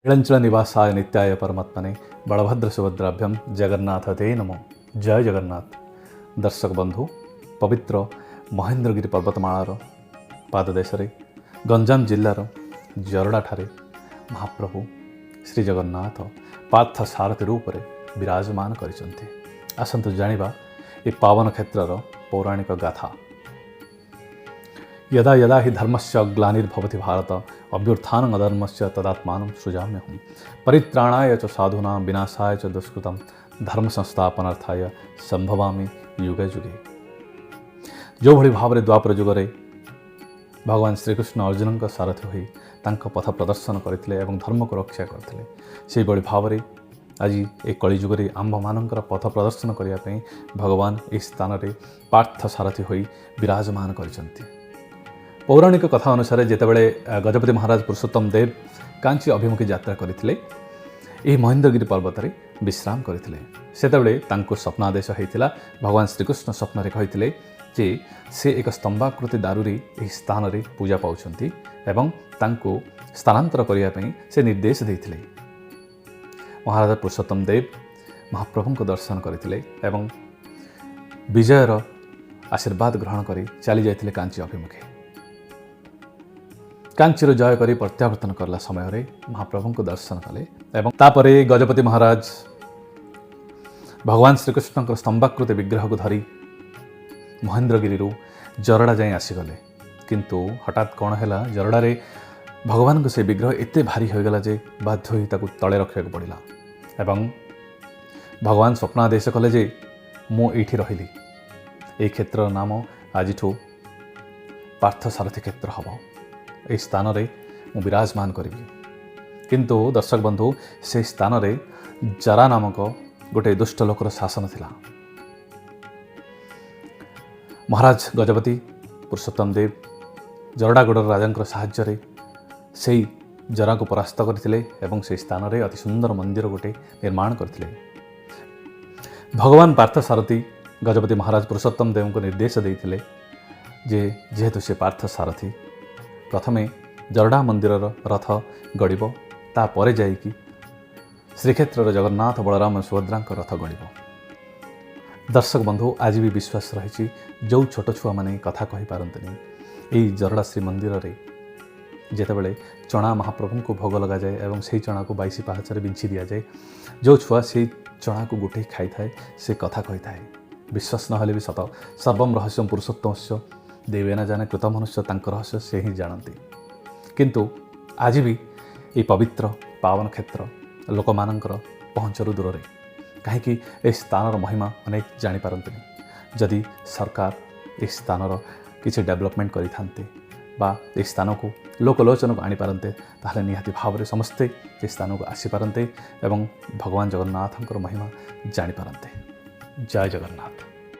ନୀଳାଞ୍ଚଳ ନିବାସାୟ ନିତ୍ୟାୟ ପରମାତ୍ମନେ ବଳଭଦ୍ର ସୁଭଦ୍ରାଭ୍ୟମ୍ ଜଗନ୍ନାଥ ତେ ନମୋ। ଜୟ ଜଗନ୍ନାଥ। ଦର୍ଶକ ବନ୍ଧୁ, ପବିତ୍ର ମହେନ୍ଦ୍ରଗିରି ପର୍ବତମାଳାର ପାଦଦେଶରେ ଗଞ୍ଜାମ ଜିଲ୍ଲାର ଜରଡ଼ାଠାରେ ମହାପ୍ରଭୁ ଶ୍ରୀ ଜଗନ୍ନାଥ ପାର୍ଥ ସାରଥୀ ରୂପରେ ବିରାଜମାନ କରିଛନ୍ତି। ଆସନ୍ତୁ ଜାଣିବା ଏ ପାବନ କ୍ଷେତ୍ରର ପୌରାଣିକ ଗାଥା। यदा यदा हि धर्मस्य ग्लानिर्भवति भारत, अभ्युत्थानम् अधर्मस्य तदात्मानं सृजाम्यहम्। परित्राणाय च साधूनां विनाशाय च दुष्कृतं, धर्म संस्थापनार्थाय संभवामि युगे युगे। ଯେଉଁଭଳି ଭାବରେ ଦ୍ୱାପର ଯୁଗରେ ଭଗବାନ ଶ୍ରୀକୃଷ୍ଣ ଅର୍ଜୁନଙ୍କ ସାରଥୀ ହୋଇ ତାଙ୍କ ପଥ ପ୍ରଦର୍ଶନ କରିଥିଲେ ଏବଂ ଧର୍ମକୁ ରକ୍ଷା କରିଥିଲେ, ସେହିଭଳି ଭାବରେ ଆଜି ଏ କଳିଯୁଗରେ ଆମ୍ଭମାନଙ୍କର ପଥ ପ୍ରଦର୍ଶନ କରିବା ପାଇଁ ଭଗବାନ ଏହି ସ୍ଥାନରେ ପାର୍ଥ ସାରଥୀ ହୋଇ ବିରାଜମାନ କରିଛନ୍ତି। ପୌରାଣିକ କଥା ଅନୁସାରେ ଯେତେବେଳେ ଗଜପତି ମହାରାଜ ପୁରୁଷୋତ୍ତମ ଦେବ କାଞ୍ଚି ଅଭିମୁଖେ ଯାତ୍ରା କରିଥିଲେ, ଏହି ମହେନ୍ଦ୍ରଗିରି ପର୍ବତରେ ବିଶ୍ରାମ କରିଥିଲେ। ସେତେବେଳେ ତାଙ୍କୁ ସ୍ୱପ୍ନାଦେଶ ହୋଇଥିଲା। ଭଗବାନ ଶ୍ରୀକୃଷ୍ଣ ସ୍ୱପ୍ନରେ କହିଥିଲେ ଯେ ସେ ଏକ ସ୍ତମ୍ଭାକୃତି ଦାରୁରେ ଏହି ସ୍ଥାନରେ ପୂଜା ପାଉଛନ୍ତି ଏବଂ ତାଙ୍କୁ ସ୍ଥାନାନ୍ତର କରିବା ପାଇଁ ସେ ନିର୍ଦ୍ଦେଶ ଦେଇଥିଲେ। ମହାରାଜା ପୁରୁଷୋତ୍ତମ ଦେବ ମହାପ୍ରଭୁଙ୍କ ଦର୍ଶନ କରିଥିଲେ ଏବଂ ବିଜୟର ଆଶୀର୍ବାଦ ଗ୍ରହଣ କରି ଚାଲି ଯାଇଥିଲେ କାଞ୍ଚି ଅଭିମୁଖେ। କାଞ୍ଚିରୁ ଜୟ କରି ପ୍ରତ୍ୟାବର୍ତ୍ତନ କଲା ସମୟରେ ମହାପ୍ରଭୁଙ୍କୁ ଦର୍ଶନ କଲେ ଏବଂ ତାପରେ ଗଜପତି ମହାରାଜ ଭଗବାନ ଶ୍ରୀକୃଷ୍ଣଙ୍କର ସ୍ତମ୍ଭାକୃତି ବିଗ୍ରହକୁ ଧରି ମହେନ୍ଦ୍ରଗିରିରୁ ଜରଡ଼ା ଯାଏଁ ଆସିଗଲେ। କିନ୍ତୁ ହଠାତ୍ କ'ଣ ହେଲା, ଜରଡ଼ାରେ ଭଗବାନଙ୍କ ସେ ବିଗ୍ରହ ଏତେ ଭାରି ହୋଇଗଲା ଯେ ବାଧ୍ୟ ହୋଇ ତାକୁ ତଳେ ରଖିବାକୁ ପଡ଼ିଲା ଏବଂ ଭଗବାନ ସ୍ୱପ୍ନାଦେଶ କଲେ ଯେ ମୁଁ ଏଇଠି ରହିଲି, ଏହି କ୍ଷେତ୍ରର ନାମ ଆଜିଠୁ ପାର୍ଥସାରଥୀ କ୍ଷେତ୍ର ହେବ, ଏହି ସ୍ଥାନରେ ମୁଁ ବିରାଜମାନ କରିବି। କିନ୍ତୁ ଦର୍ଶକ ବନ୍ଧୁ, ସେହି ସ୍ଥାନରେ ଜରା ନାମକ ଗୋଟିଏ ଦୁଷ୍ଟ ଲୋକର ଶାସନ ଥିଲା। ମହାରାଜ ଗଜପତି ପୁରୁଷୋତ୍ତମ ଦେବ ଜରଡ଼ାଗଡ଼ର ରାଜାଙ୍କର ସାହାଯ୍ୟରେ ସେଇ ଜରାକୁ ପରାସ୍ତ କରିଥିଲେ ଏବଂ ସେହି ସ୍ଥାନରେ ଅତି ସୁନ୍ଦର ମନ୍ଦିର ଗୋଟେ ନିର୍ମାଣ କରିଥିଲେ। ଭଗବାନ ପାର୍ଥସାରଥୀ ଗଜପତି ମହାରାଜ ପୁରୁଷୋତ୍ତମ ଦେବଙ୍କୁ ନିର୍ଦ୍ଦେଶ ଦେଇଥିଲେ ଯେ ଯେହେତୁ ସେ ପାର୍ଥସାରଥୀ, ପ୍ରଥମେ ଜରଡ଼ା ମନ୍ଦିରର ରଥ ଗଡ଼ିବ, ତାପରେ ଯାଇକି ଶ୍ରୀକ୍ଷେତ୍ରର ଜଗନ୍ନାଥ, ବଳରାମ, ସୁଭଦ୍ରାଙ୍କ ରଥ ଗଡ଼ିବ। ଦର୍ଶକ ବନ୍ଧୁ, ଆଜି ବି ବିଶ୍ୱାସ ରହିଛି, ଯେଉଁ ଛୋଟ ଛୁଆମାନେ କଥା କହିପାରନ୍ତିନି, ଏଇ ଜରଡ଼ା ଶ୍ରୀମନ୍ଦିରରେ ଯେତେବେଳେ ଚଣା ମହାପ୍ରଭୁଙ୍କୁ ଭୋଗ ଲଗାଯାଏ ଏବଂ ସେହି ଚଣାକୁ 22 ପାହାଚରେ ବିଞ୍ଚି ଦିଆଯାଏ, ଯେଉଁ ଛୁଆ ସେଇ ଚଣାକୁ ଗୋଟେଇ ଖାଇଥାଏ, ସେ କଥା କହିଥାଏ। ବିଶ୍ୱାସ ନହେଲେ ବି ସତ। ସର୍ବମ ରହସ୍ୟମ ପୁରୁଷୋତ୍ତମସ୍ୟ ଦେବେନ ଜାନେ କୃତ ମନୁଷ୍ୟ, ତାଙ୍କ ରହସ୍ୟ ସେ ହିଁ ଜାଣନ୍ତି। କିନ୍ତୁ ଆଜି ବି ଏହି ପବିତ୍ର ପାବନ କ୍ଷେତ୍ର ଲୋକମାନଙ୍କର ପହଞ୍ଚରୁ ଦୂରରେ। କାହିଁକି ଏହି ସ୍ଥାନର ମହିମା ଅନେକ ଜାଣିପାରନ୍ତିନି। ଯଦି ସରକାର ଏହି ସ୍ଥାନର କିଛି ଡେଭଲପମେଣ୍ଟ କରିଥାନ୍ତେ ବା ଏହି ସ୍ଥାନକୁ ଲୋକଲୋଚନକୁ ଆଣିପାରନ୍ତେ, ତାହେଲେ ନିହାତି ଭାବରେ ସମସ୍ତେ ଏହି ସ୍ଥାନକୁ ଆସିପାରନ୍ତେ ଏବଂ ଭଗବାନ ଜଗନ୍ନାଥଙ୍କର ମହିମା ଜାଣିପାରନ୍ତେ। ଜୟ ଜଗନ୍ନାଥ।